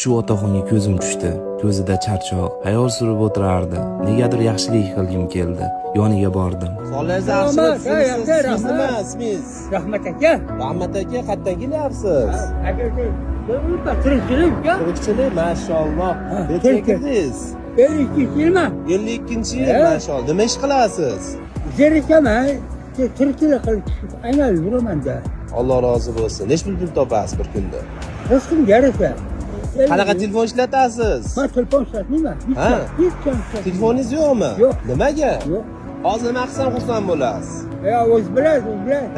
Shu otaxonga ko'zim tushdi. Ko'zida charchoq, xayol surib o'tirardi. Negadir yaxshilik qilgim keldi. Yoniga bordim. Sog'ligingiz Rahmat, yaxshimi? aka, Ismingiz nima? rahmat. Ismingiz? Rahmat aka. Rahmat aka, qayerdan kelyapsiz? Aka, tirikchilik aka. Tirikchilik, mashalloh. Ha, Nechaga tirikchilik. kirdingiz? 52 yilman. 52-yil, Ha. mashalloh. Nima ish qilasiz? Zerikaman. Tirikchilik qilib aylanib yuraman-da. Alloh rozi bo'lsin. Necha pul topasiz bir kunda? Rizqim yarasha. Qanaqa telefon ishlatasiz? Man telefon ishlatmayman. Hech Ha. ham, hech ham ishlatmayman. Telefoningiz yo'qmi? Yo'q. Nimaga? Yo'q. Hozir nima qilsam xursand bo'lasiz? Ya o'zi bilasiz, o'zi bilasiz.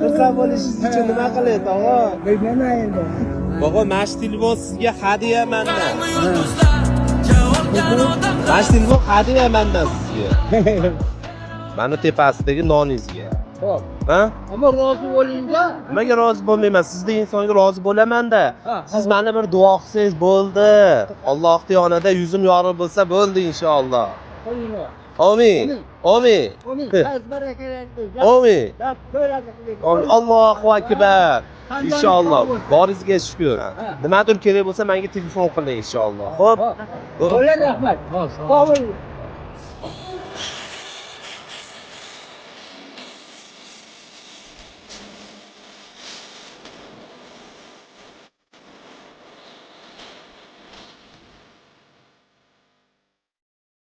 Xursand bo'lishingiz uchun nima qilay, tog'a? Bilmayman endi. Bog'a, mana shu telefon sizga hadya mandan. Mana shu telefon hadya mandan sizga. Mana tepasidagi noningizga. Xo'p. Ha? Ammo rozi bo'ling-da. Nimaga rozi bo'lmayman? Sizdek insonga rozi bo'laman-da. Ha. Siz mani bir duo qilsangiz bo'ldi. Allohning yonida yuzim yorug' bo'lsa bo'ldi inshaalloh. Qo'yinglar. Amin. Amin. Amin. Az barakalarni. Amin. Amin. Allohu akbar. Inshaalloh. Boringizga shukr. Nimadir kerak bo'lsa menga telefon qiling inshaalloh. Xo'p. Bo'ladi, rahmat. Sog' bo'ling.